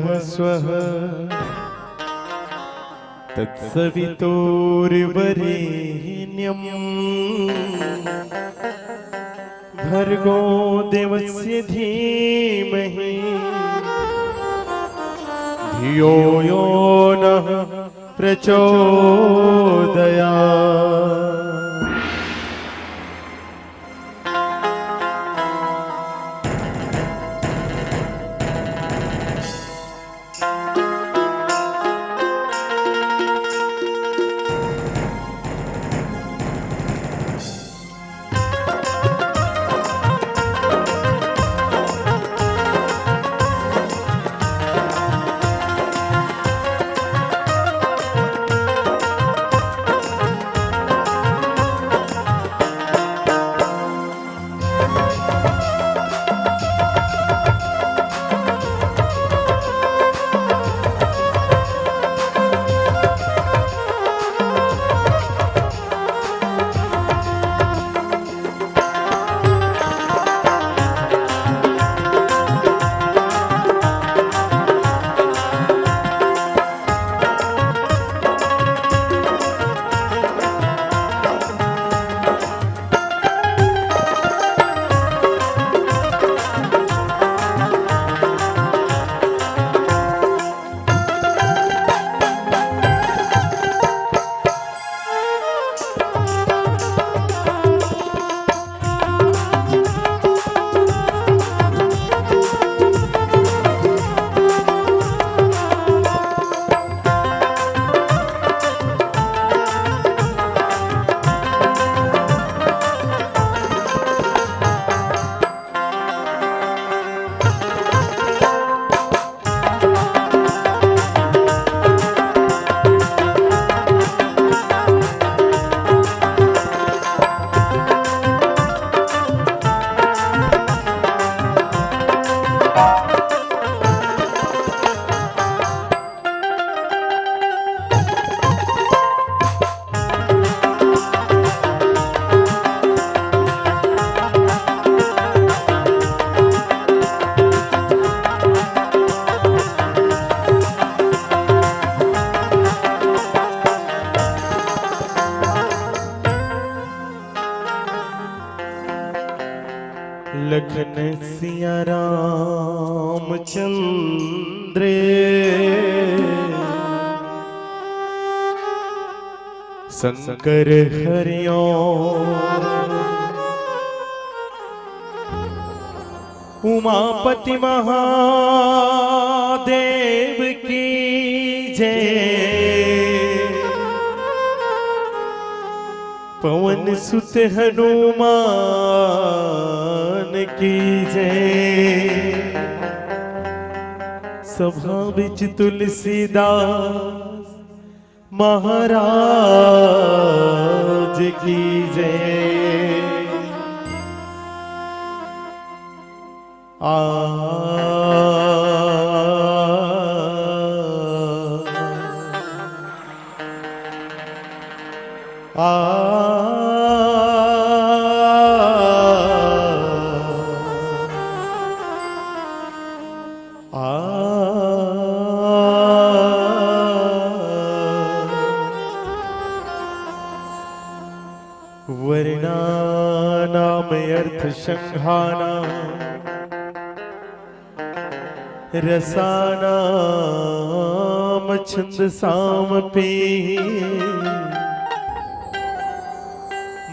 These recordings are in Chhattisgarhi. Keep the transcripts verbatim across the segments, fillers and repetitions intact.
स्वः। तत्सवितुर्वरेण्यं भर्गो देवस्य धीमहि धियो यो नः प्रचोदयात्। लखन सिया रामचंद्र शंकर हरिओ। उमापति महादेव की जय। पवन सुत हनुमान की जय। सभा बिच तुलसीदास महाराज की जय। आ, आ, आ। वर्णानाम अर्थ संघानाम रसानाम छंदसामपि।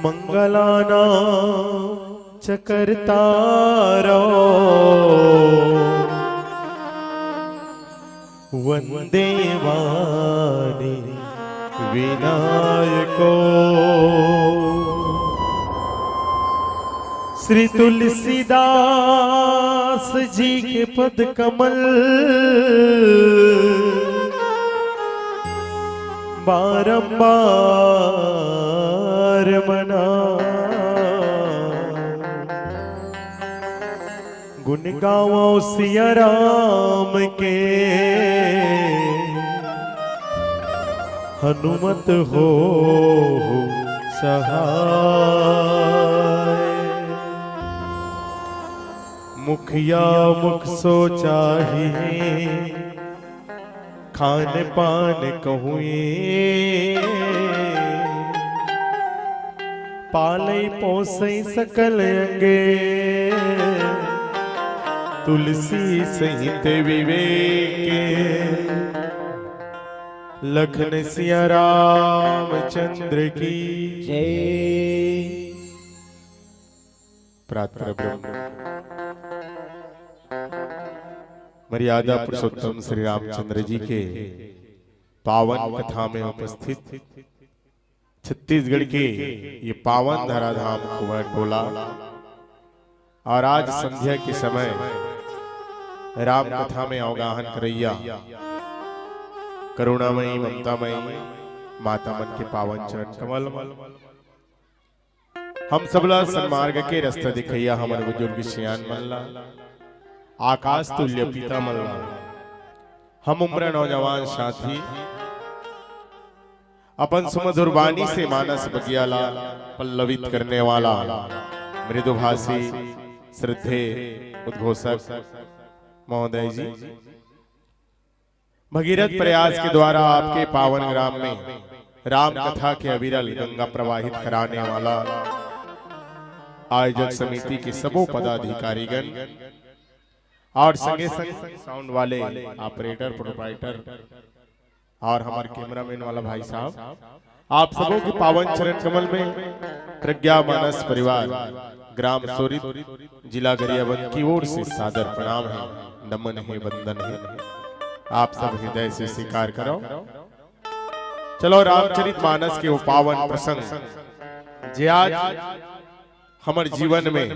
मंगलानाम च कर्तारौ वंदे वाणी विनायको। श्री तुलसीदास जी के पद कमल बारंबार मना। गुण गावो सिया राम के, हनुमत हो सहाय। मुखिया मुख सो चाही, खान पान कहुए, पालई पोसई सकल अंगे, तुलसी सहित विवेक, लखन सिया रामचंद्र की। जय। प्रात्र ब्रह्म मर्यादा पुरुषोत्तम श्री रामचंद्र जी के पावन कथा में उपस्थित छत्तीसगढ़ के ये पावन धराधाम कुंवर टोला और आज संध्या के समय राम कथा में अवगाहन करैया करुणामयी ममतामयी माता मन के पावन चरण कमल, हम सबला सन्मार्ग के रस्ता दिखैया हमर बुजुर्ग सियान मन ला, आकाश तुल्य पिता मन ला, हम उम्र नौजवान साथी, अपन सुमधुर वाणी से मानस बगिया ला पल्लवित करने वाला मृदुभाषी श्रद्धेय उद्घोषक महोदय जी, भगीरथ प्रयास के द्वारा आपके पावन ग्राम में राम कथा के अविरल गंगा प्रवाहित कराने वाला आयोजक समिति के सबो पदाधिकारीगण और संगे संग साउंड वाले ऑपरेटर, प्रोप्राइटर और हमारे कैमरामैन वाला भाई साहब, आप सबों के पावन चरण कमल में प्रज्ञा मानस परिवार, ग्राम सोरित, जिला गरियाबंद की ओर से सादर प्रणाम है, नमन है, वंदन है। आप सब हृदय से स्वीकार करो। चलो, रामचरित मानस के वो पावन प्रसंग, जे आज हमर जीवन में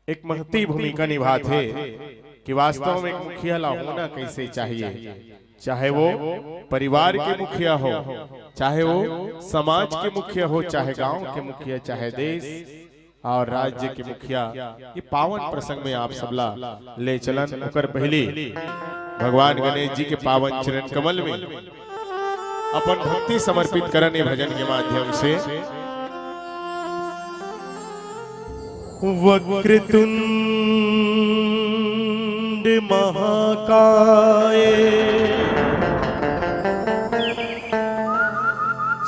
एक महती भूमिका निभाथे कि वास्तव में एक मुखिया ला होना कैसे चाहिए, चाहे वो परिवार के मुखिया हो, चाहे वो समाज के मुखिया हो, चाहे गांव के मुखिया, चाहे देश और राज्य के मुखिया। ये पावन प्रसंग में आप सबला ले चलन, ओकर पहले भगवान गणेश जी के पावन चरण कमल में अपन भक्ति समर्पित करन ये भजन के माध्यम से। वक्रतुंड महाकाय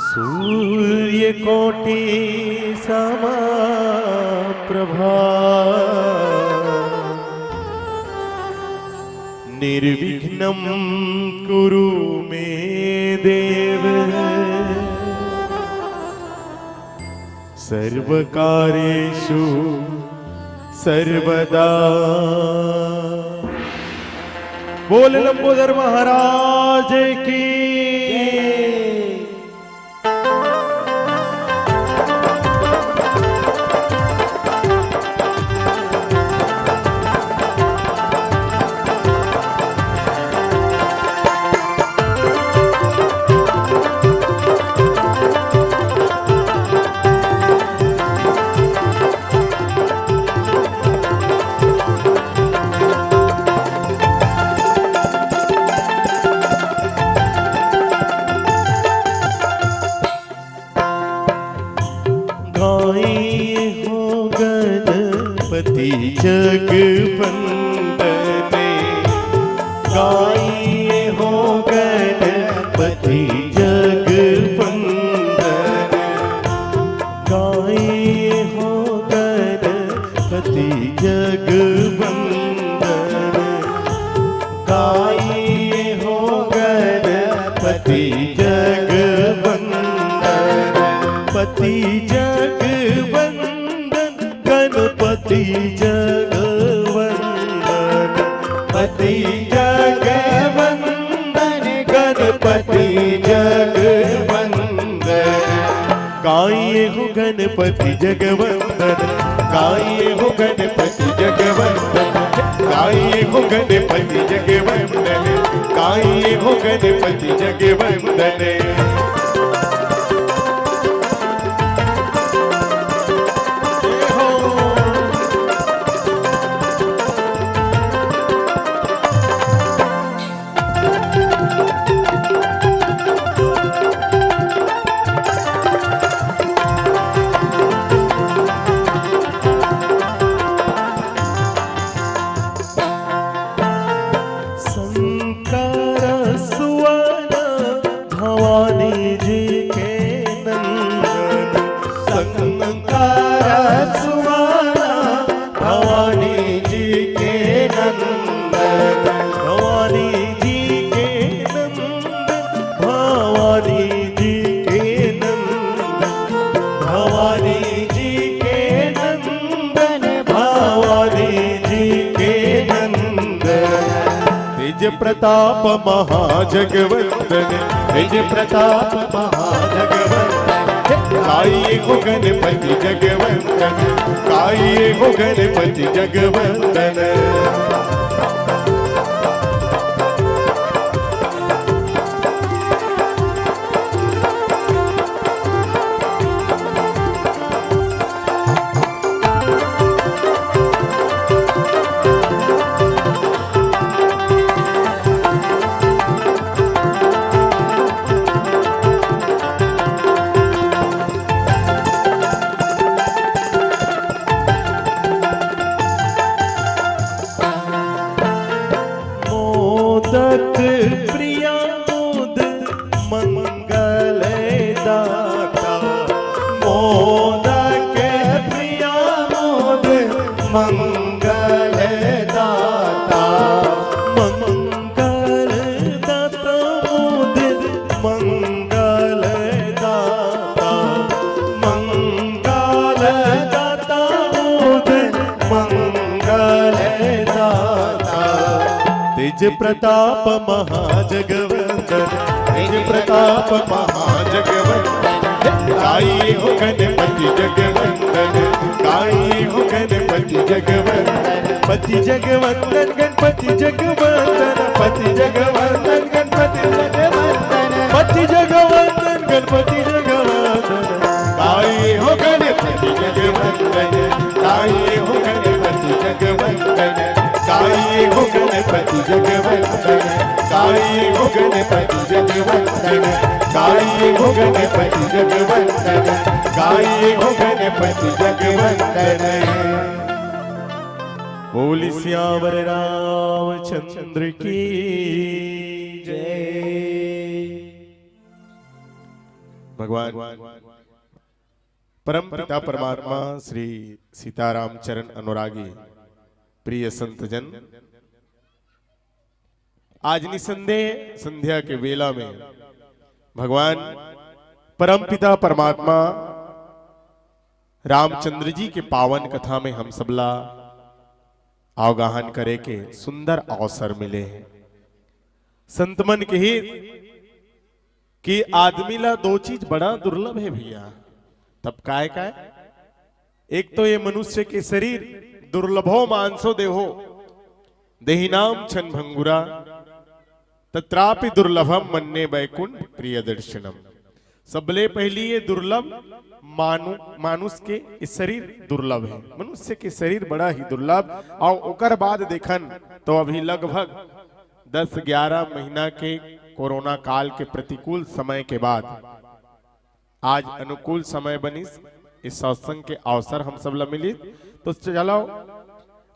सूर्यकोटि समप्रभा निर्विघ्नं कुरु मे देव सर्वकार्येषु सर्वदा। बोल लंबोदर महाराज की। गाई हो गणपति जग वंदन, गाई हो गणपति जग वंदन, गाई हो गणपति जग वंदन, गाई हो गणपति जग वंदन, पति जग वंदन, गणपति जग वंदन, पति जग वंदन, गणपति जग वंदन। गाई हो गणपति जग वंदन, गाई हो गणपति जग वंदन, गाई हो गणपति जग वंदन, गाई हो गणपति जग वंदन। शंकर प्रताप महाजगवंदन, हे जे प्रताप महाजगवंदन, हे काई हो गणपति जगवंदन, काई हो गणपति जगवंदन। मोदक प्रिया मोद मंगल दाता, मोदक प्रिया मोद मंगल दाता, मंगल दाता मोद मंगल दाता, मंगल दाता मोद मंगल दाता। तेज प्रताप महाजगवंदन, तेज प्रताप महाजगवंदन, हे काई हो गणपति जगवंदन, काई हो गणपति जगवंदन, पति जगवंदन, गणपति जगवंदन, पति जगवंदन, गणपति जगवंदन, पति जगवंदन, गणपति जगवंदन, काई हो गणपति जगवंदन, काई हो गणपति जगवंदन, काई हो गणपति जगवंदन, काई हो गणपति जगवंदन, काई हो गणपति जगवंदन, काई हो गणपति जगवंदन। बोल सियावर रामचंद्र की जय। भगवान परम पिता परमात्मा श्री सीताराम चरण अनुरागी प्रिय संतजन, आज निसंदेह संध्या के बेला में भगवान परम पिता परमात्मा रामचंद्र जी के पावन कथा में हम सबला अवगाहन करे के सुंदर अवसर मिले हे। संत मन के ही कि आदमी ला दो चीज बड़ा दुर्लभ हे भैया। तब काय काय? एक तो ये मनुष्य के शरीर, दुर्लभो मानसो देहो, देहिनाम क्षण भंगुरा, तत्रापि दुर्लभम मन्ये बैकुंठ प्रिय दर्शनम। सबले पहली ये दुर्लभ मानु-, मानुष के ये शरीर दुर्लभ हे, मनुष्य के शरीर बड़ा ही दुर्लभ। और ओकर बाद देखन तो अभी लगभग दस ग्यारह महीना के कोरोना काल के प्रतिकूल समय के बाद आज अनुकूल समय बनिस, इस सत्संग के अवसर हम सब ला मिलिस। तो चलो,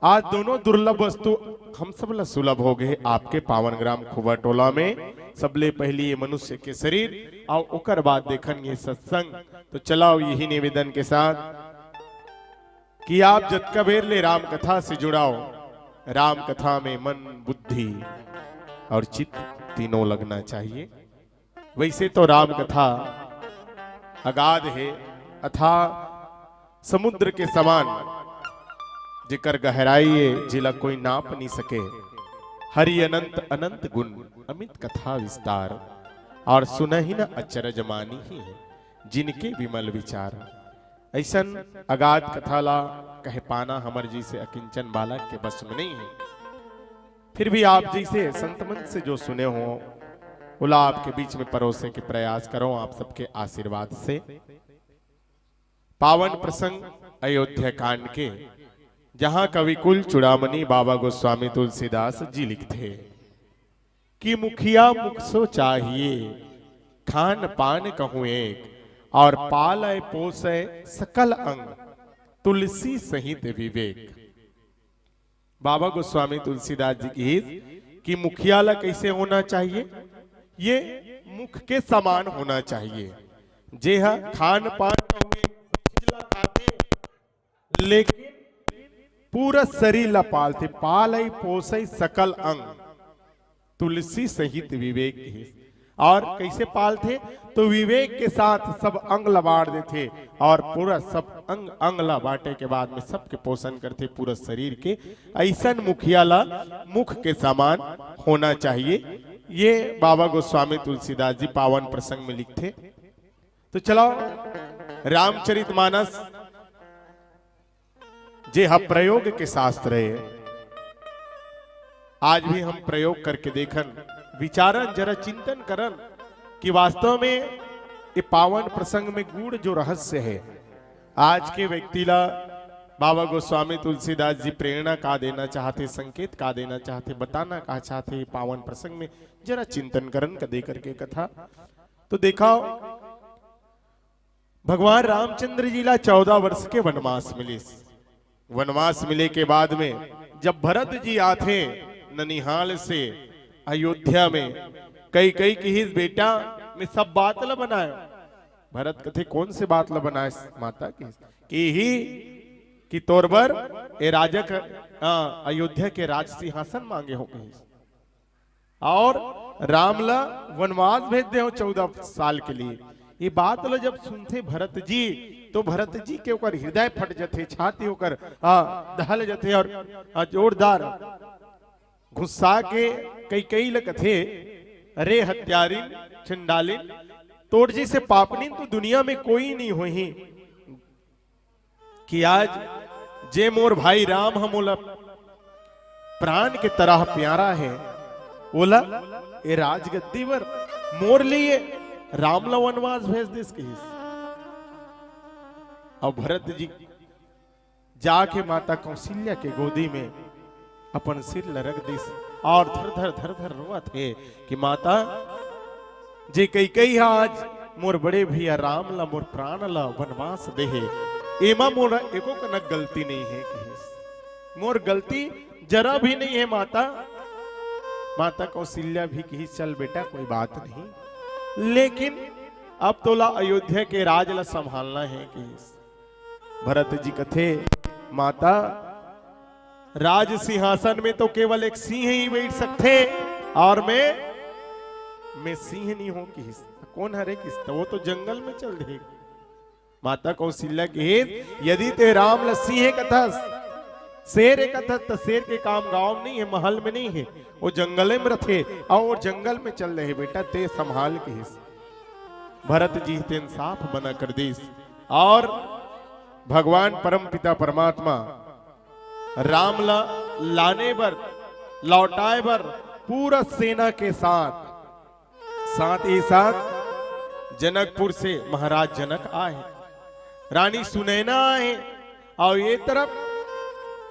आज दोनों दुर्लभ वस्तु हम सब ला सुलभ हो गए आपके पावन ग्राम खुबा टोला में। सबले पहली ये मनुष्य के शरीर और ओकर बाद देखन ये सत्संग। तो चलाओ यही निवेदन के साथ कि आप जतका बेर ले राम कथा से जुड़ाओ, राम कथा में मन, बुद्धि और चित्त तीनों लगना चाहिए। वैसे तो राम कथा अगाध हे, अथाह समुद्र के समान, जेकर गहराई हे, जेला कोई नाप नहीं सके। हरि अनंत अनंत गुण, अमित कथा विस्तार, और सुनहि न अचरज मानिहि, जिनके विमल विचार। ऐसन अगाध कथा ला कह पाना हमर जैसे अकिंचन बालक के बस में नहीं है। फिर भी आप जैसे संत मन से जो सुने हो, ओला आपके बीच में परोसे के प्रयास करो आप सबके आशीर्वाद से। पावन प्रसंग अयोध्या कांड के, जहां कवि कुल चूड़ामणि बाबा गोस्वामी तुलसीदास जी लिखथे कि मुखिया मुख सो चाहिए, खान पान कहूँ एक, और पालय पोसय सकल अंग, तुलसी सहित विवेक। बाबा गोस्वामी तुलसीदास जी कहिस कि मुखिया ला कैसे होना चाहिए? ये मुख के समान होना चाहिए, जे ह खान पान कहूँ एक चीज ला खाथे, लेकिन पूरा शरीर ला पालथे, पालय पोसय सकल अंग, तुलसी सहित विवेक कहिस। और कैसे पालथे? तो विवेक के साथ सब अंग ला बांट देथे और पूरा सब अंग अंग ला बांटे के बाद में सबके पोषण करथे, पूरा शरीर के। ऐसन मुखिया ला मुख के समान होना चाहिए। ये बाबा गोस्वामी तुलसीदास जी पावन प्रसंग में लिखथे। तो चलो, रामचरितमानस जे ह प्रयोग के शास्त्र हे, आज भी हम प्रयोग करके देखन, विचारन, जरा चिंतन करन कि वास्तव में ये पावन प्रसंग में गूढ़ जो रहस्य हे, आज के व्यक्ति ला बाबा गोस्वामी तुलसीदास जी प्रेरणा का देना चाहथे, संकेत का देना चाहथे, बताना का चाहथे, ये पावन प्रसंग में जरा चिंतन करन का दे करके कथा। तो देखा, भगवान रामचंद्र जी ला चौदह वर्ष के वनवास मिलिस। वनवास मिले के बाद में जब भरत जी आथे ननिहाल से अयोध्या में, कैकई किहिस, "बेटा, मैं सब बात ला बनायो।" भरत कथे, "कौन से बात ला बनाए माता?" किहिस, "कि ही कि तोर बर ए राजक, आ, अयोध्या के राज सिंहासन मांगे हो," किहिस। और राम ला वनवास भेज दे हो चौदह साल के लिए। ये बात ला जब सुनथे भरत जी, तो भरत जी के ओकर हृदय फट जथे, छाती ओकर, आ, दहल जथे और, आ, जोरदार गुस्सा के कैकई ला कथे, "अरे हत्यारिन, चंडालिन, तोर जैसे पापनिन तो दुनिया में कोई नहीं होही।" कि आज जे मोर भाई राम ह मोला प्राण के तरह प्यारा हे, ओला ए राजगद्दी बर मोर लिए राम ला वनवास भेज दिस किहिस। अउ भरत जी जाके माता कौशल्या के गोदी में अपन सिर ल रख दिस और धर धर धर धर रोवत हे कि माता, जे कैकई ह आज मोर बड़े भैया राम ला, मोर प्राण ला वनवास दे हे, एमा मोर एको कनक गलती नहीं हे किहिस। मोर गलती जरा भी नहीं हे माता। माता कौशल्या भी किहिस, "चल बेटा, कोई बात नहीं, लेकिन अब तोला अयोध्या के राज ला संभालना हे," किहिस। भरत जी कथे, "माता, राज सिंहासन में तो केवल एक सिंह ही बैठ सकथे और मैं, मैं सिंह नहीं हों," किहिस। "कौन हरे?" किहिस, "त वो तो जंगल में चल देही।" माता कौशल्या किहिस, "यदि ते राम ल सिंह कथस, शेर कथस, त शेर के काम गांव में नहीं हे, महल में नहीं हे, वो जंगल में रथे, और वो जंगल में चल देही बेटा, ते संभाल," किहिस। भरत जी तेन साफ मना कर दिस। और भगवान परमपिता परमात्मा राम ला लाने बर, लौटाए बर पूरा सेना के साथ, साथ ही साथ जनकपुर से महाराज जनक आए, रानी सुनैना आए, और ये तरफ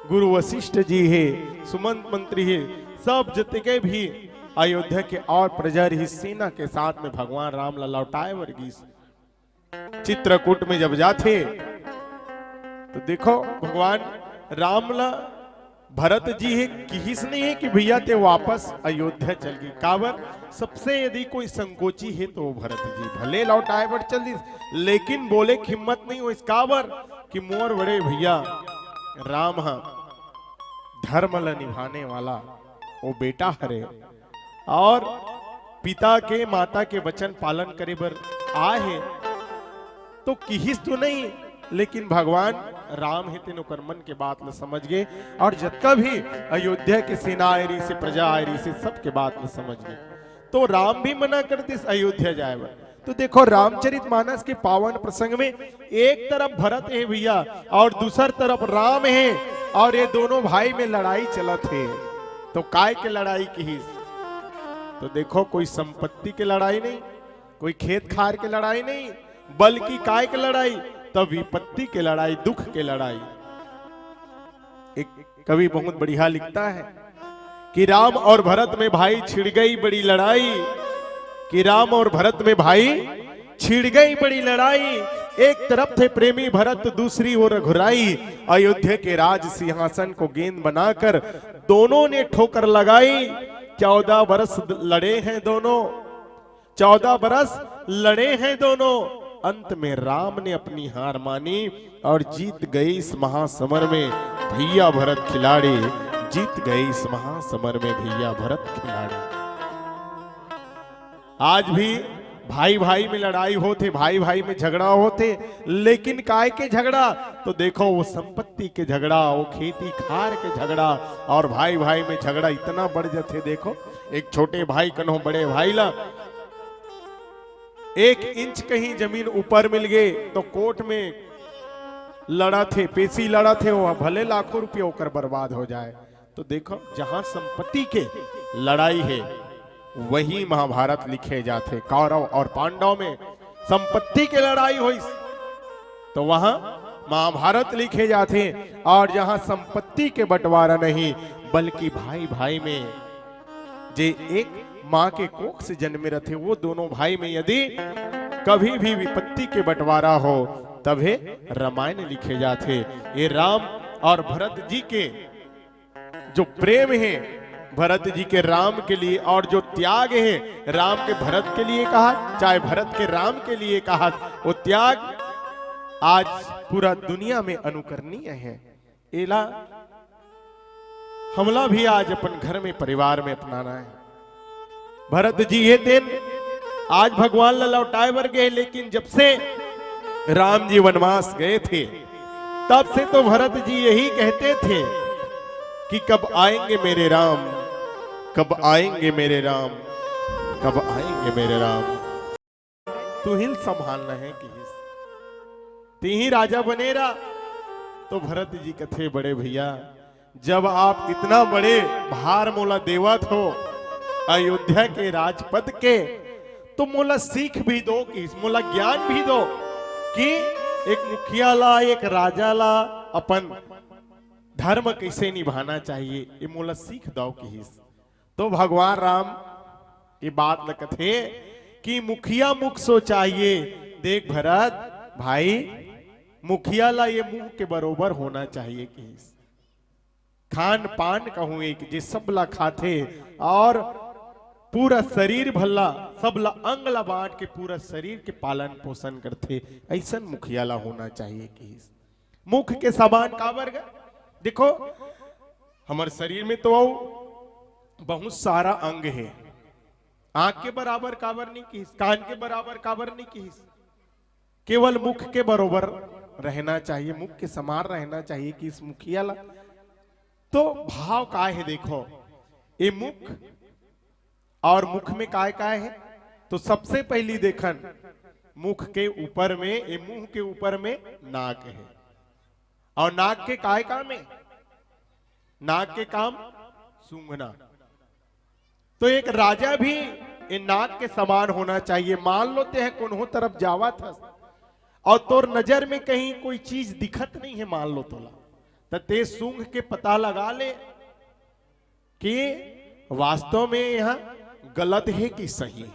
गुरु वशिष्ठ जी हे, सुमंत मंत्री हे, सब जतके भी अयोध्या के और प्रजा रही, सेना के साथ में भगवान राम ला लौटाए बर गिस। चित्रकूट में जब जाथे तो देखो, भगवान राम ला भरत जी हे किहिस नहीं हे कि भैया ते वापस अयोध्या चल गे। काबर? सबसे यदि कोई संकोची हे तो वो भरत जी। भले लौटाए बर चल दिस, लेकिन बोले के हिम्मत नहीं होइस। काबर? कि मोर बड़े भैया राम ह धर्म ला निभाने वाला वो बेटा हरे, और पिता के, माता के वचन पालन करे बर आए हे, तो किहिस तो नहीं, लेकिन भगवान राम हे तेन ओकर मन के बात ल समझ गे, और जतका भी अयोध्या के सेना आए रहिसे, प्रजा आए रहिसे, सबके बात ल समझ गे। तो राम भी मना कर दिस अयोध्या जाए बर। तो देखो, रामचरित मानस के पावन प्रसंग में एक तरफ भरत हे भैया, और दूसर तरफ राम हे, और ये दोनों भाई में लड़ाई चलत हे। तो काय के लड़ाई किहिस? तो देखो, कोई संपत्ति के लड़ाई नहीं, कोई खेत खार के लड़ाई नहीं, बल्कि काय के लड़ाई? तो विपत्ति के लड़ाई, दुख के लड़ाई। एक कवि बहुत बढ़िया लिखता है कि राम और भरत में भाई छिड़ गई बड़ी लड़ाई, कि राम और भरत में भाई छिड़ गई बड़ी लड़ाई। एक तरफ थे प्रेमी भरत, दूसरी ओर रघुराई। अयोध्या के राज सिंहासन को गेंद बनाकर दोनों ने ठोकर लगाई। चौदह वर्ष लड़े हैं दोनों, चौदह बरस लड़े हैं दोनों, अंत में राम ने अपनी हार मानी और जीत गए इस महासमर में भैया भरत खिलाड़ी, जीत गए इस महासमर में भैया भरत खिलाड़ी। आज भी भाई भाई में लड़ाई होथे, भाई भाई में झगड़ा होथे, लेकिन काय के झगड़ा? तो देखो, वो संपत्ति के झगड़ा, वो खेती खार के झगड़ा, और भाई भाई में झगड़ा इतना बढ़ जाथे। देखो, एक छोटे भाई कन्हो बड़े भाई ला एक इंच कहीं जमीन ऊपर मिल गए तो कोर्ट में लड़ा थे, पेशी लड़ा थे, वो भले लाखों रुपये ओकर बर्बाद हो जाए। तो देखो, जहां संपत्ति के लड़ाई है, वही महाभारत लिखे जाथे। कौरव और पांडव में संपत्ति के लड़ाई होइस, तो वहां महाभारत लिखे जाथे। और जहां संपत्ति के बंटवारा नहीं, बल्कि भाई भाई में, जे एक माँ के कोख से जन्मे रथे, वो दोनों भाई में यदि कभी भी विपत्ति के बंटवारा हो, तभे रामायण लिखे जाथे। ये राम और भरत जी के जो प्रेम है भरत जी के राम के लिए, और जो त्याग है राम के भरत के लिए कहा, चाहे भरत के राम के लिए कहा, वो त्याग आज पूरा दुनिया में अनुकरणीय है। एला हमला भी आज अपन घर में, परिवार में अपनाना है। भरत जी ये दिन आज भगवान ला लौटाए बर गए, लेकिन जब से राम जी वनवास गए थे, तब से तो भरत जी यही कहते थे कि कब आएंगे मेरे राम, कब आएंगे मेरे राम, कब आएंगे मेरे राम। तुहिन संभालना है किहिस, तिही राजा बने रहा। तो भरत जी कथे, बड़े भैया, जब आप इतना बड़े भार मोला देवत हो अयोध्या के राजपद के, तो मोला सीख भी दो किहिस, मोला ज्ञान भी दो कि एक मुखिया ला, एक राजा ला अपन धर्म कैसे निभाना चाहिए, ये मोला सीख दो किहिस। तो भगवान राम ये बात ल कथे कि मुखिया मुख सो चाहिए। देख भरत भाई, मुखिया ला ये मुंह के बरोबर होना चाहिए किहिस। खान पान कहूं एक, जे सब ला खाथे और पूरा शरीर भल्ला, सब ला, अंग ला बांट के पूरा शरीर के पालन पोषण करथे, ऐसन मुखिया ला होना चाहिए किहिस। मुख के समान काबर गा? देखो, हमर शरीर में तो अउ बहुत सारा अंग है। आंख के बराबर काबर नहीं किहिस, कान के बराबर काबर नहीं किहिस, केवल मुख के बरोबर रहना चाहिए, मुख के समान रहना चाहिए किहिस मुखिया ला। तो भाव काय है? देखो, ये मुख और मुख में काय काय है? तो सबसे पहली देखन, मुख के ऊपर में, ये मुंह के ऊपर में नाक है। और नाक के काय काम है? नाक के काम सूंघना। तो एक राजा भी ये नाक के समान होना चाहिए। मान लो ते ह कोनो तरफ जावत हस और तोर नजर में कहीं कोई चीज दिखत नहीं है, मान लो तोला, त ते सूंघ के पता लगा ले कि वास्तव में यह गलत है कि सही है।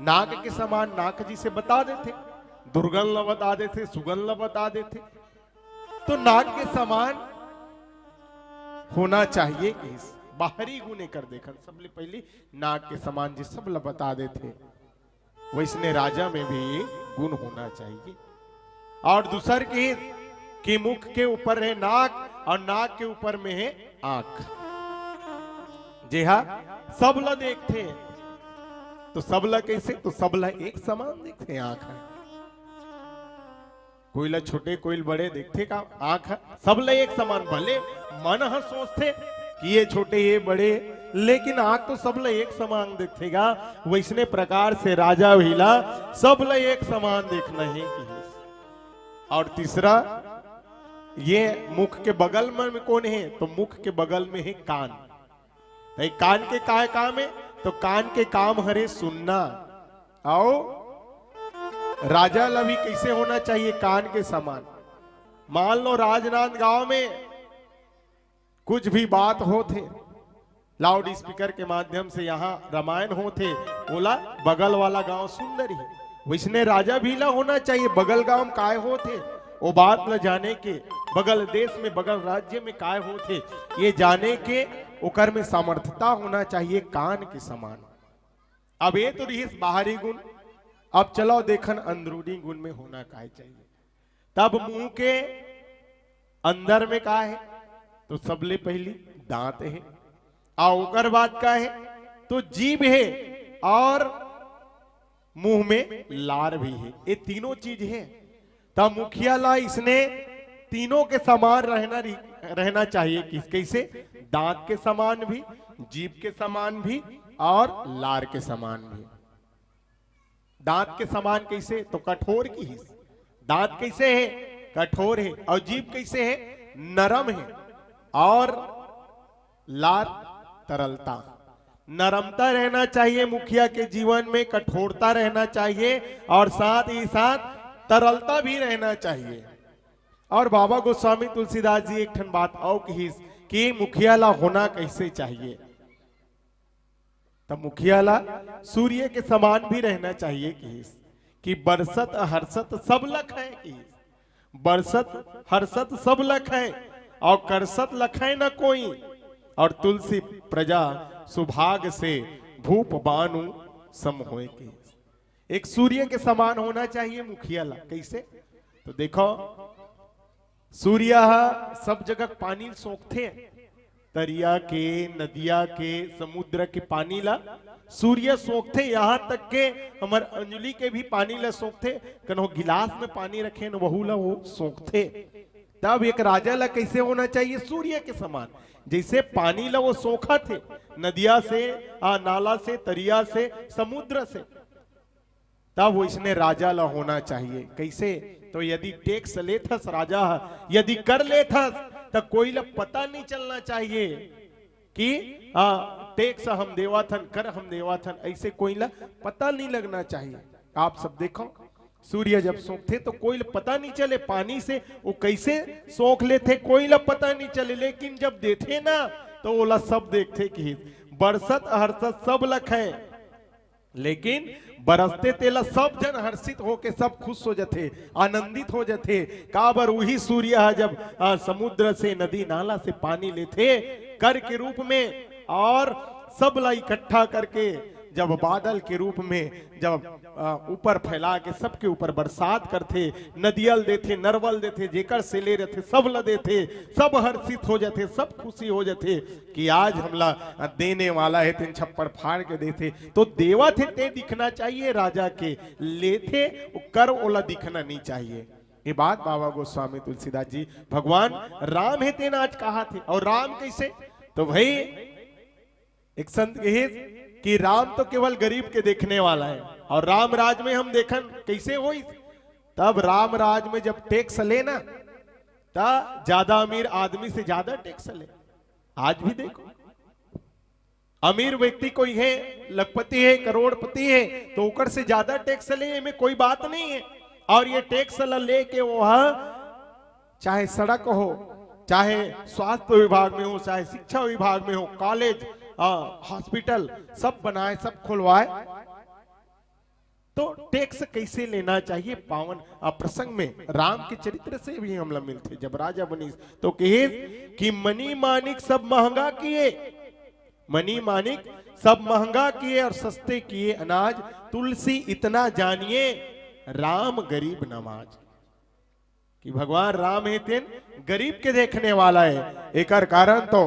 नाक के समान नाक जी से बता देथे, दुर्गंध ल बता देथे, सुगंध ल बता देथे। तो नाक के समान होना चाहिए कि बाहरी गुण एकर देखन, सबले पहली नाक के समान जी सब ल बता देथे, वैसने राजा में भी ये गुण होना चाहिए। और दूसर की कि मुख के ऊपर है नाक और नाक के ऊपर में है आंख। जी हाँ, सब ल देखथे, तो सब ल कैसे? तो सब ल एक समान देखथे। आंख है, कोई ल छोटे, कोई ल बड़े देखथे का? आंख ह सब ल एक समान, भले मन ह सोचथे कि ये छोटे, ये बड़े, लेकिन आंख तो सब ल एक समान देखथे गा। वैसने प्रकार से राजा भी ला सब ल एक समान देखना है कि। और तीसरा, ये मुख के बगल में कौन है? तो मुख के बगल में है कान। तो ये कान के काय काम है? तो कान के काम हरे सुनना। आओ, राजा ला भी कैसे होना चाहिए? कान के समान। मान लो राजनांदगांव में कुछ भी बात होथे, लाउड स्पीकर के माध्यम से यहाँ रामायण होथे, ओला बगल वाला गांव सुन डरही। वैसने राजा भी ला होना चाहिए, बगल गांव में काय होथे, वो बात ला जाने के, बगल देश में, बगल राज्य में काय होथे, ये जाने के ओकर में समर्थता होना चाहिए कान के समान। अब ये तो रहिस बाहरी गुण, अब चलो देखन अंदरूनी गुण में होना काय चाहिए। तब मुंह के अंदर में का है? तो सबले पहली दांत है, और ओकर बाद का है? तो जीभ है, और मुंह में लार भी हे, ये तीनों चीज हे। त मुखिया ला इसने तीनों के समान रहना री-, रहना चाहिए। किस, कैसे? दांत के समान भी, जीभ के समान भी और लार के समान भी। दांत के समान कैसे? तो कठोर किहिस। दांत कैसे हे? कठोर हे। और जीभ कैसे हे? नरम हे। और लार, तरलता। नरमता रहना चाहिए मुखिया के जीवन में, कठोरता रहना चाहिए और साथ ही साथ तरलता भी रहना चाहिए। और बाबा गोस्वामी तुलसीदास जी एक ठन बात और किहिस कि मुखिया ला होना कैसे चाहिए। त मुखिया ला सूर्य के समान भी रहना चाहिए किहिस कि बरसत हर्षत सब लखै किहिस। बरसत हर्षत सब लखै और करसत लखै न कोई। और तुलसी प्रजा सुभाग से भूप बानु सम होय किहिस। एक सूर्य के समान होना चाहिए मुखिया ला। कैसे? तो देखो, सूर्य ह सब जगह पानी सोखथे, तरिया के, नदिया के, समुद्र के पानी ला सूर्य सोखथे। यहाँ तक के हमर अंजलि के भी पानी ला सोखथे। कन्हो गिलास में पानी रखे न, वहू ला वो सोखथे। तब एक राजा ला कैसे होना चाहिए? सूर्य के समान। जैसे पानी ला वो सोखथे नदिया से, आ, नाला से, तरिया से, समुद्र से, तब वैसने राजा ला होना चाहिए। कैसे? तो यदि टैक्स लेथस राजा ह, यदि कर लेथस, त कोई ला पता नहीं चलना चाहिए कि, आ, टैक्स हम देवाथन, कर हम देवाथन, ऐसे कोई ला पता नहीं लगना चाहिए। आप सब देखो, सूर्य जब सोखथे तो कोई ला पता नहीं चले पानी से वो कैसे सोख लेथे, कोई ला पता नहीं चले, लेकिन जब देथे ना तो ओला सब देखथे कि बरसत हर्षत सब लखै। लेकिन बरसते तेला सब जन हर्षित होके सब खुश हो जथे, आनंदित हो जथे। काबर उही सूर्य ह जब, आ, समुद्र से, नदी नाला से पानी लेथे कर के रूप में और सब ला इकट्ठा करके जब बादल के रूप में जब, आ, ऊपर फैला के सबके ऊपर बरसात करथे, नदियल देथे, नरवल देथे, जेकर से ले रथे सब ला देथे, सब हर्षित हो जथे, सब खुशी हो जथे। कि आज हमला देने वाला हे, तेन छप्पड़ फाड़ के देथे, तो देवत हे ते दिखना चाहिए राजा के, लेथे वो कर ओला दिखना नहीं चाहिए। ये बात बाबा गोस्वामी तुलसीदास जी, भगवान राम हे तेन आज कहाथे। और राम कैसे? तो भाई एक संत कहिस कि राम तो केवल गरीब के देखने वाला है, और राम राज में हम देखन कैसे होई, तब राम राज में जब टैक्स ले ना, त ज्यादा अमीर आदमी से ज्यादा टैक्स ले। आज भी देखो, अमीर व्यक्ति कोई है, लखपति है, करोड़पति है, तो ओकर से ज्यादा टैक्स ले, एमे कोई बात नहीं है। और ये टैक्स ला लेके वो ह, चाहे सड़क हो, चाहे स्वास्थ्य विभाग में हो, चाहे शिक्षा विभाग में हो, कॉलेज, आ, हॉस्पिटल, सब बनाए, सब खुलवाए। तो टैक्स कैसे लेना चाहिए? पावन, आ, प्रसंग में राम के चरित्र से भी हमला मिलथे। जब राजा बनिस तो कहे कि मनी मानिक सब महंगा किए, मनी मानिक सब महंगा किए और सस्ते किए अनाज, तुलसी इतना जानिए, राम गरीब नवाज। कि भगवान राम हे तेन गरीब के देखने वाला हे। एकर कारण तो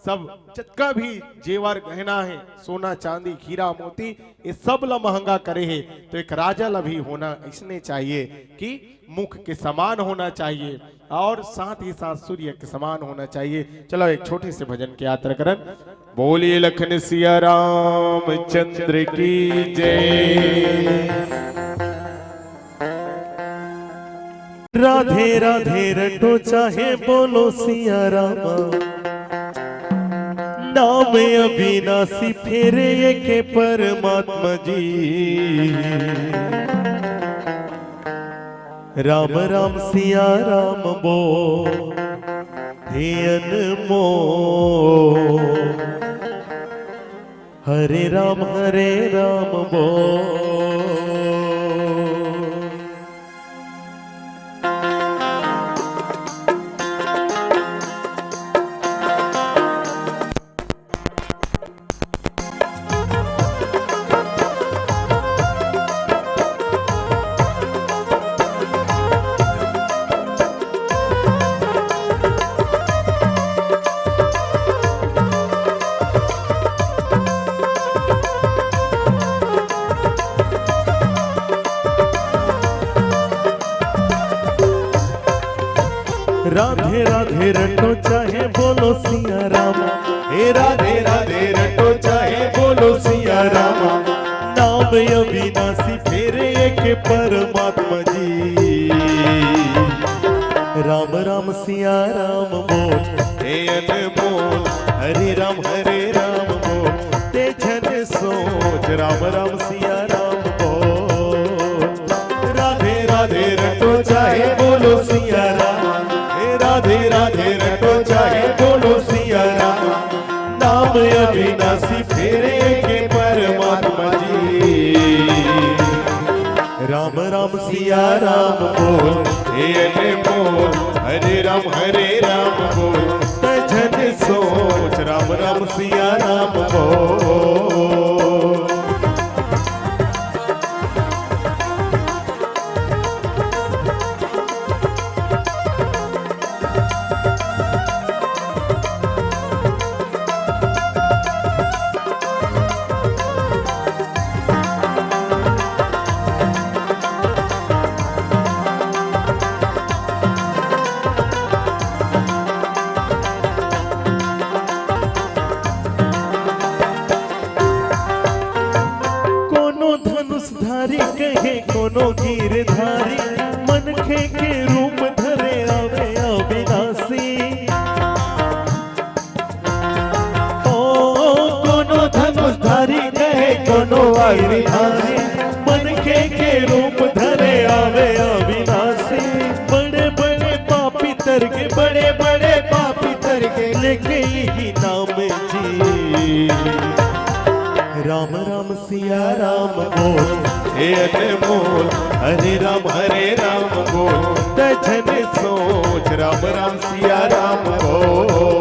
सब जतका भी जेवर गहना हे, सोना चांदी हीरा मोती, ये सब ला महंगा करे हे। तो एक राजा ला भी होना इसने चाहिए कि मुख के समान होना चाहिए और साथ ही साथ सूर्य के समान होना चाहिए। चलो एक छोटे से भजन की यात्रा करन। बोलिए लखन सिया रामचंद्र की जय। राधे राधे रटो चाहे बोलो सिया रामा, नाम अविनाशी फेरे एके परमात्मा जी। राम राम सिया राम बो, हे अनमोल। हरे राम हरे राम बो। राधे राधे रटो चाहे बोलो सिया राम। हे राधे राधे रटो चाहे बोलो सिया राम। नाम अविनाशी फेरे एक परमात्मा जी। राम राम सिया राम बोल, हे अनमोल। हरे राम हरे राम बोल, ते झन सोच। राम राम सिया राम बोल। राधे राधे रटो चाहे बोलो सिया राम। हे राधे राधे रटो चाहे बोलो सिया राम। नाम अविनाशी फेरे के परमात्मा जी। राम राम सिया राम बोल, हे अनमोल। हरे राम हरे राम बोल, ते झन सोच। राम राम सिया राम बोल। कोनो धनुषधारी कहे कोनो गिरधारी, मनखे के रूप धरे आवे अविनाशी। ओ कोनो धनुषधारी कहे कोनो गिरधारी, मनखे के रूप धरे आवे अविनाशी। बड़े बड़े पापी तर के, बड़े बड़े पापी तर के, लेके ही नाम जी। राम राम सिया राम बोल, हे अनमोल। हरे राम हरे राम बोल, ते झन सोच। राम राम सिया राम बोल।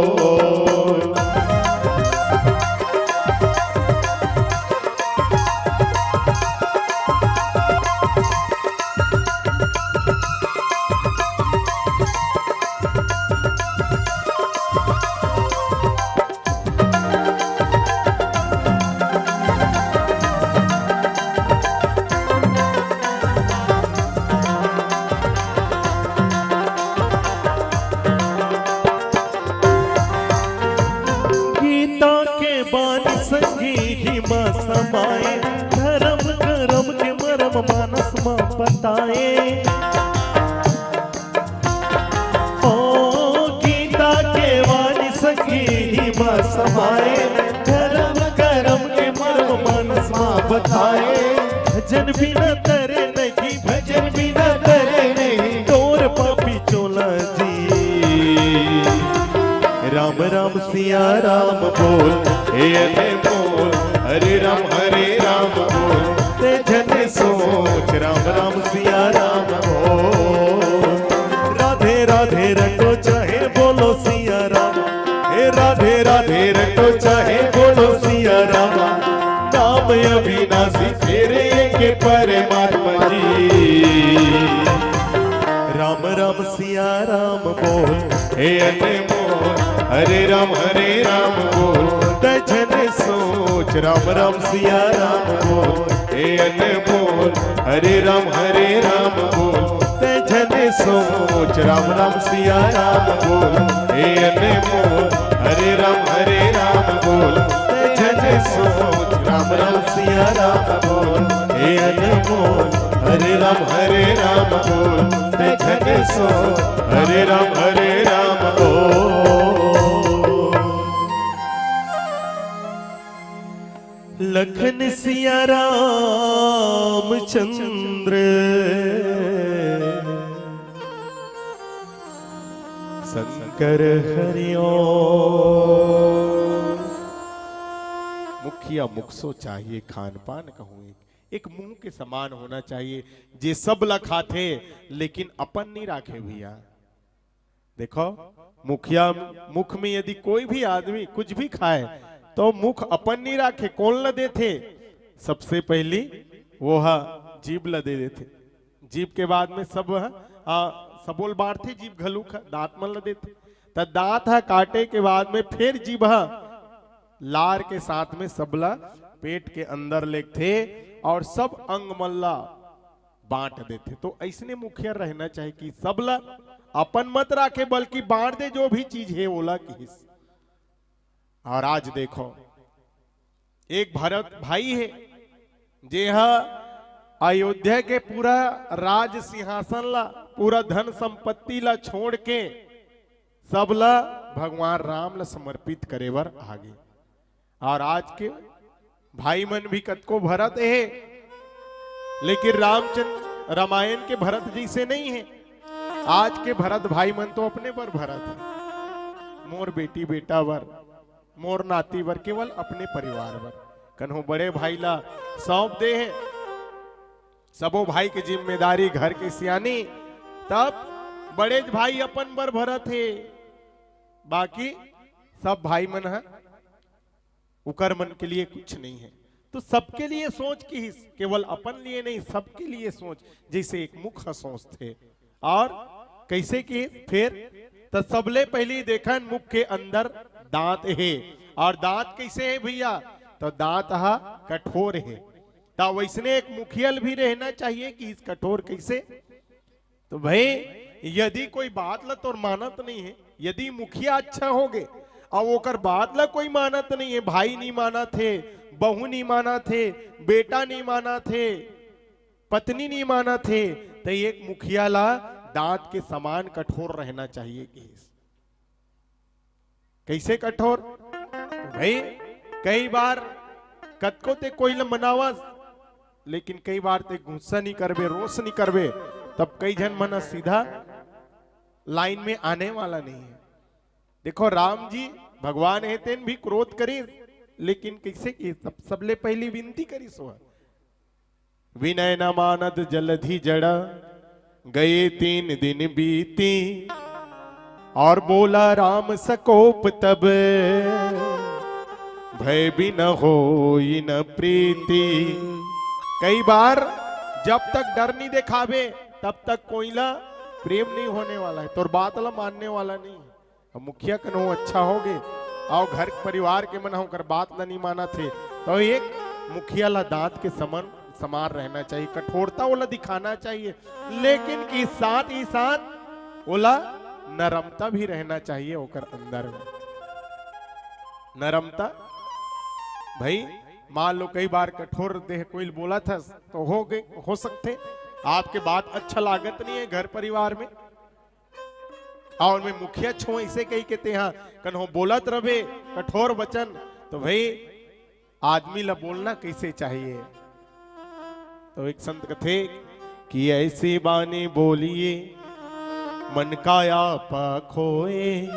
गीता के बानी संगी ही मा समाए, धरम करम के मरम मानस मा बताए। ओ गीता के वाणी सखी ही मा समाए, धरम करम के मरम मानस मा बताए। भजन बिना तरे नहीं, भजन बिना तरे नहीं, तोर पापी चोला जी। राम राम सिया राम बोल, हे अनमोल। हरे राम हरे राम बोल, ते झन सोच। राम राम सिया राम बोल। राधे राधे रटो चाहे बोलो सिया राम। हे राधे राधे रटो चाहे बोलो सिया राम। नाम अविनाशी फेरे के परमात्मा जी। राम राम सिया राम बोल, हे अनमोल। हरे राम हरे राम बोल, ते झन सोच। राम राम सिया राम बोल, हे अनमोल। हरे राम हरे राम बोल, ते झन सोच। राम राम सिया राम बोल, हे अनमोल। हरे राम हरे राम बोल, ते झन सोच। राम राम सिया राम बोल, हे अनमोल। हरे राम हरे राम बोल, ते झन सोच। हरे राम हरे राम बोल। लखन सिया राम चंद्र शंकर हरि ओम। मुखिया मुख सो चाहिए खान पान कहूँ एक, एक मुंह के समान होना चाहिए, जे सब ला खाथे लेकिन अपन नहीं राखे भैया। देखो, मुखिया मुख में यदि कोई भी आदमी कुछ भी खाए तो मुख अपन नहीं राखे, कौन ला देथे? सबसे पहली वो हा जीभ ला दे देथे। जीभ के बाद में सब ह, आ, सबो ल बांटथे, जीभ घलो ख-, दांत मन ल देथे। त दांत ह काटे के बाद में फेर जीभ ह लार के साथ में सबला पेट के अंदर लेगथे और सब अंग मन ला बांट देथे। तो अइसने मुखिया रहना चाहिए कि सब ला अपन मत राखे, बल्कि बांट दे जो भी चीज हे ओला, किहिस। और आज देखो, एक भरत भाई हे, जे ह अयोध्या के पूरा राज सिंहासन ला, पूरा धन संपत्ति ला छोड़ के सब ला भगवान राम ला समर्पित करे बर आगे। और आज के भाई मन भी कतको भरत हे, लेकिन रामचंद्र रामायण के भरत जैसे नहीं है। आज के भरत भाई मन तो अपने बर भरत है, मोर बेटी बेटा बर, मोर नाती बर, केवल अपने परिवार बर। कन्हो बड़े भाई ला सौंप दे हे, सबो भाई के जिम्मेदारी, घर के सियानी, तब बड़े भाई अपन बर भरत हे, बाकी सब भाई मन ह उकर मन के लिए कुछ नहीं है। तो सबके लिए सोच किहिस, केवल अपन लिए नहीं, सबके लिए सोच, जैसे एक मुख ह सोचथे। और कैसे किहिस फिर? तो सबले पहली देखन मुख के अंदर दांत हे। और दांत कैसे हे भैया? तो दांत ह कठोर हे। तो वैसने एक मुखिया ल भी रहना चाहिए किहिस कठोर। कैसे? तो भाई, यदि कोई बात ला तोर मानत नहीं है, यदि मुखिया अच्छा होगे, अउ ओकर बात ला कोई मानत नहीं है, भाई नहीं मानत हे, बहू नहीं मानत हे, बेटा नहीं मानत हे, पत्नी नहीं मानत हे, तो एक मुखिया ला दांत के समान कठोर रहना चाहिए किहिस। कैसे कठोर? भाई, कई बार कतको ते कोई ल मनावस, लेकिन कई बार ते गुस्सा नहीं करबे, रोष नहीं करबे, तब कई झन मन सीधा लाइन में आने वाला नहीं है। देखो, राम जी भगवान हे, तेन भी क्रोध करिस, लेकिन कैसे कि सब, सबले पहली विनती करिस वह, विनय न मानत जलधि जड़ा, गए तीन दिन बीती। और बोला राम सकोप तब, भय बिन होई न प्रीति। कई बार जब तक डर नहीं दिखाबे, तब तक कोई ला प्रेम नहीं होने वाला है, तोर बात ला मानने वाला नहीं है। अब मुखिया कन्हो अच्छा होगे, अउ घर परिवार के मन ह ओकर बात ला नहीं मानत हे, तो एक मुखिया ला दांत के समन समान रहना चाहिए, कठोरता ओला दिखाना चाहिए, लेकिन कि साथ ही साथ ओला नरमता भी रहना चाहिए ओकर अंदर में। नरमता भाई, मान लो कई बार कठोर देह कोई बोलत हस, तो हो गए, हो सकथे आपके बात अच्छा लागत नहीं है घर परिवार में, अउ मैं मुखिया छो, ऐसे कही के तेहा कन्हो बोलत रहे कठोर वचन, तो भाई, आदमी ला बोलना कैसे चाहिए? तो एक संत कथे कि ऐसी बानी बोलिए, मन का आपा खोए,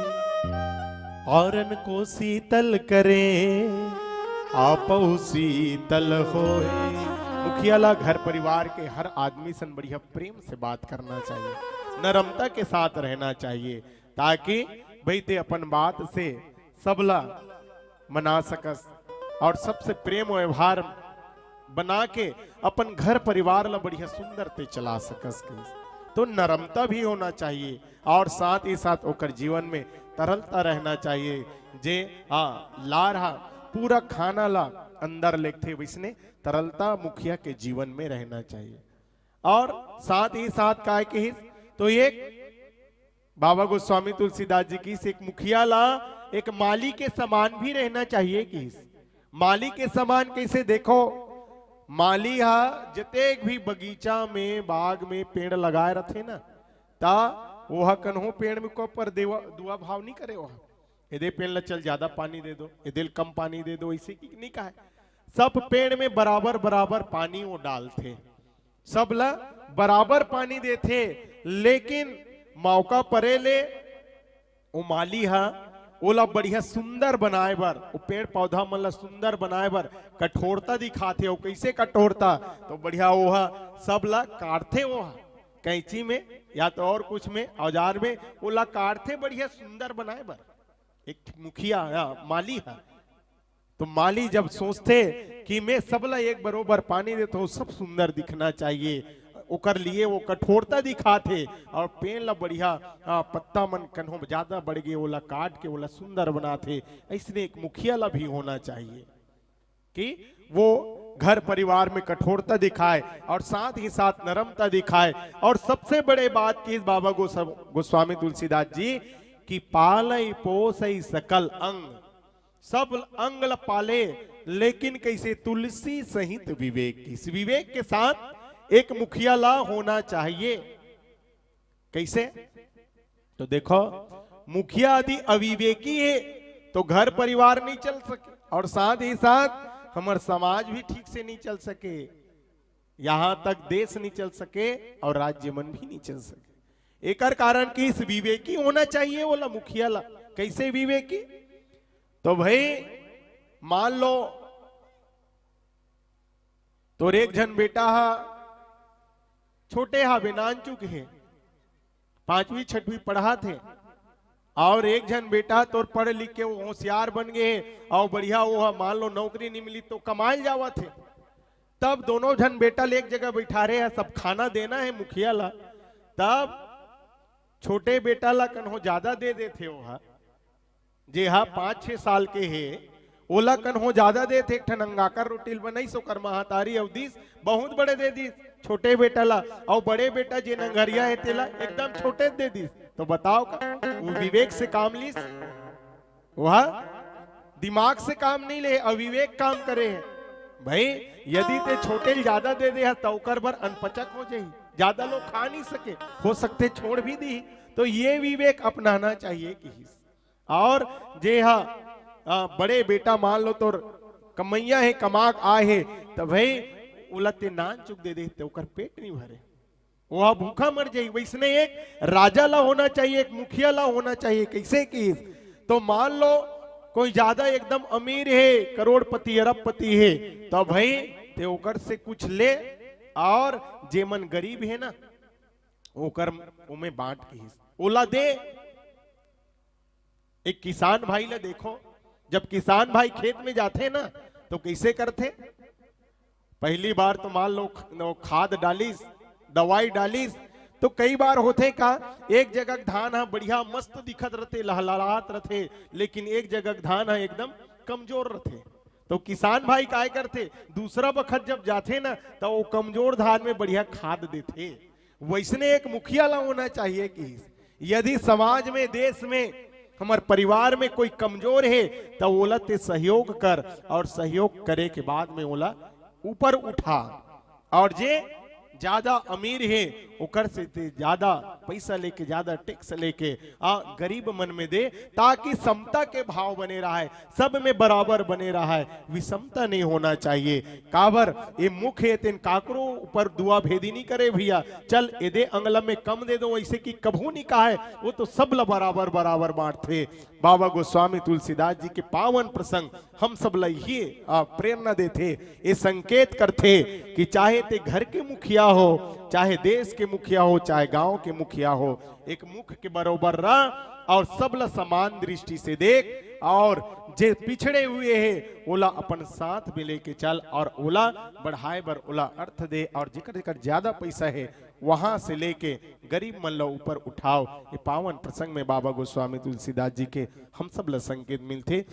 औरन को शीतल करे, आपहु शीतल होए। मुखिया ला घर परिवार के हर आदमी सन बढ़िया प्रेम से बात करना चाहिए, नरमता के साथ रहना चाहिए, ताकि भाई ते अपन बात से सबला मना सकस अउ सबसे प्रेम व्यवहार बना के अपन घर परिवार ला बढ़िया सुंदर ते चला सकस। तो नरमता भी होना चाहिए अउ साथ ही साथ ओकर जीवन में तरलता रहना चाहिए। जे हाँ, लार हा पूरा खाना ला अंदर लेगथे, वैसने तरलता मुखिया के जीवन में रहना चाहिए। अउ साथ ही साथ काय कहिस, तो एक बाबा गोस्वामी तुलसीदास जी कहिस, एक मुखिया ला एक माली के समान भी रहना चाहिए कहिस। माली के समान कैसे? देखो, माली हा जतेक भी बगीचा में, बाग में पेड़ लगाए रथे ना, ता ओहा कन्हो पेड़ में को पर देवा, दुआ भाव नहीं करे। ओहा एदे पेड़ ला चल ज्यादा पानी दे दो, एदे ल कम पानी दे दो, ऐसे की नहीं कहे। सब पेड़ में बराबर बराबर पानी वो डालथे, सब ला बराबर पानी देथे, लेकिन मौका परे ले ओ माली हा ओला बढ़िया सुंदर बनाए बर, ओ पेड़ पौधा मन ला सुंदर बनाए बर कठोरता दिखाथे। अउ कैसे कठोरता? तो बढ़िया ओहा सब ला काटथे, ओहा कैंची में या तो अउ कुछ में, औजार में ओला काटथे बढ़िया सुंदर बनाए बर। एक मुखिया, हाँ, माली हा। तो माली जब सोचथे कि मैं सबला एक बरोबर पानी देथों, सब सुंदर दिखना चाहिए, ओकर लिए वो कठोरता दिखाथे अउ पेड़ ला बढ़िया, आ, पत्ता मन कन्हो ज्यादा बढ़ गे, ओला काट के ओला सुंदर बनाथे। अइसने एक मुखिया ला भी होना चाहिए कि वो घर परिवार में कठोरता दिखाए और साथ ही साथ नरमता दिखाए। और सबसे बड़े बात की बाबा गोस-, गोस्वामी तुलसीदास जी कि पालई पोसई सकल अंग, सब अंग ल पाले, लेकिन कैसे? तुलसी सहित विवेक। इस विवेक के साथ एक मुखिया ला होना चाहिए। कैसे? तो देखो, मुखिया यदि अविवेकी है तो घर परिवार नहीं चल सके और साथ ही साथ हमर समाज भी ठीक से नहीं चल सके, यहाँ तक देश नहीं चल सके और राज्य मन भी नहीं चल सके। एकर कारण कि इस विवेकी होना चाहिए, ओला मुखिया ला। कैसे विवेकी? तो भाई, मान लो, तोर एक झन बेटा हा, छोटे हा बे, नानचुक हे, पांचवी छठवीं पढ़ात हे, और एक झन बेटा तोर पढ़ लिख के वो होशियार बन गए हे, और बढ़िया वो हा, मान लो, नौकरी नहीं मिली तो कमाए जावत हे। तब दोनों झन बेटा ल एक जगह बैठा रहे हे, सब खाना देना हे मुखिया ला, तब छोटे बेटा ला कन्हो ज्यादा दे देथे वो हा, जे हा पाँच छह साल के हे, ओला कन्हो ज्यादा देथे। एक ठन अंगाकर रोटी ल बनाइस, ओकर महतारी अउ दिस, बहुत बड़े दे दिस छोटे बेटा ला, अउ बड़े बेटा जे नंगरिया हे तेला एकदम छोटे दे दिस। तो बताओ, का वो विवेक से काम लिस? वह दिमाग से काम नहीं ले, अविवेक काम करे हे। भाई, यदि ते छोटे ल ज्यादा दे दे हा, त ओकर बर अनपचक हो जाही, ज्यादा लोग खा नहीं सके, हो सकथे छोड़ भी दी। तो ये विवेक अपनाना चाहिए किहिस। और जे हा, आ, बड़े बेटा, मान लो, तोर कमैया हे, कमा के आए हे, त भाई, ओला ते नानचुक दे दे, ते ओकर पेट नहीं भरे, वो हा भूखा मर जाही। वैसने एक राजा ला होना चाहिए, एक मुखिया ला होना चाहिए। कैसे किहिस? तो मान लो, कोई ज्यादा एकदम अमीर हे, करोड़पति, अरबपति हे, तो भाई, ते ओकर से कुछ ले, और जे मन गरीब हे ना, ओकर, ओमे बांट किहिस, ओला दे। एक किसान भाई ला देखो, जब किसान भाई खेत में जाथे ना, तो कैसे करथे? पहली बार तो मान लो ख-, नो खाद डालिस, दवाई डालिस, तो कई बार होथे का, एक जगह के धान हा बढ़िया मस्त दिखत रथे, लहलहात रथे, लेकिन एक जगह के धान हा एकदम कमजोर रथे। तो किसान भाई काय करथे? दूसरा बखत जब जाथे ना, तो वो कमजोर धान में बढ़िया खाद देथे। वैसने एक मुखिया ला होना चाहिए कि यदि समाज में, देश में, हमर परिवार में कोई कमजोर हे, त ओला ते सहयोग कर, और सहयोग करे के बाद में ओला ऊपर उठा, और जे ज्यादा अमीर हे, ओकर से ते ज्यादा पैसा लेके, ज्यादा टैक्स लेके, आ, गरीब मन में दे, ताकि समता के भाव बने रहे, सब में बराबर बने रहे, विषमता नहीं होना चाहिए। काबर ये मुख हे, तेन काकरो ऊपर दुआ भेदी नहीं करे भैया, चल एदे अंगलम में कम दे दो, ऐसे कि कभू नहीं कहा है, वो तो सब ला बराबर बराबर बांटथे। बाबा गोस्वामी तुलसीदास जी के पावन प्रसंग हम सब ला ये, आ, प्रेरणा देथे, ये संकेत करथे कि चाहे ते घर के मुखिया हो, चाहे देश के मुखिया हो, चाहे गांव के मुखिया हो, एक मुख के बरोबर रह और सब ला समान दृष्टि से देख, और जे पिछड़े हुए हे, ओला अपन साथ में लेके चल और ओला बढ़ाए बर ओला अर्थ दे, और जेकर जेकर ज्यादा पैसा हे, वहां से लेके गरीब मन ला ऊपर उठाओ। ये पावन प्रसंग में बाबा गोस्वामी तुलसीदास जी के हम सब ला संकेत मिलथे।